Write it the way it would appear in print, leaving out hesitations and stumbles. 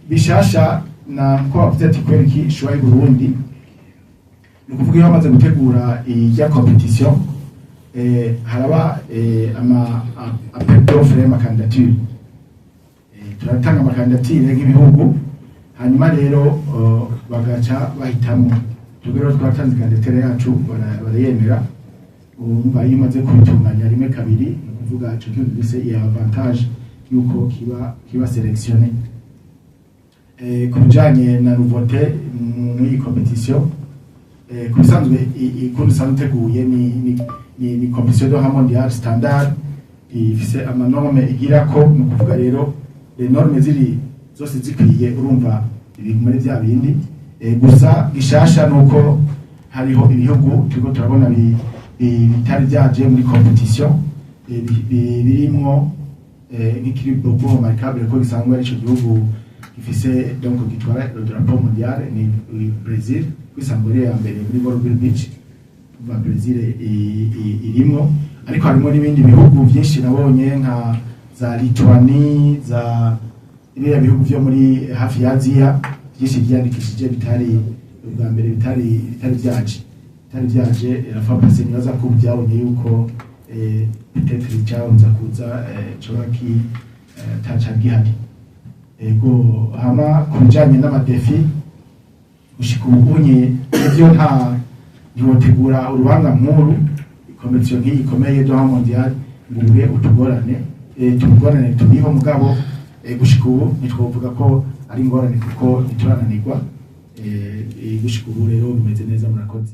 Bishasha na ko bavuze ati kubera iki choix y'u Burundi? Ni ukuvuga, iyo bamaze gutegura ijya compétition, haraba ama appel d'offre y'ama candidature. Turatanga ama candidature nk'ibihugu, hanyuma rero bagaca bahitamwo. Twebwe rero twatanze candidature yacu, barayemera. Urumva, iyo umaze kubitunganya rimwe, kabiri, ni ukuvuga ico kintu gifise iya avantage yuko kiba sélectionné. Ku bijanye na nouveauté muri iyi compétition, ku bisanzwe ukuntu isanzwe iteguye ni compétition de rang mondial standard, ifise ama normes igirako. Ni ukuvuga rero, les normes ziri zose zikwiye, urumva ibintu muri vya bindi. Gusa gishasha nuko hariho ibihugu turiko turabona bitari vyaje muri compétition, birimwo nk'ikiri beaucoup remarquable ko gisanzwe ari ico gihugu gifise, donc gitwara le drapeau mondial, ni Brazil, kwisanzwe ari iya mbere muri volleyball beach. Kuva Brazil irimwo, ariko harimo n'ibindi bihugu byinshi nabonye nka za Lituanie, za biriya bihugu byo muri hafi ya Aziya byinshi byiyandikishije, bitari ubwa mbere, bitari byaje la fois passée. Nibaza ko byabonye yuko peut-être icyabuza kuza coba ki taca gihari. Ego, hama ku bijanye n'ama défis, gushika ubu unye nivyo, nta ntiwotegura urubanza nk'uru, compétition nk'iyi ikomeye de rang mondial, ngo ubure utugorane. Tugorane turiho, mugabo gushika ubu ntitwovuga ko ari ingorane kuko ntiturananirwa. Gushika ubu rero bimeze neza. Murakoze.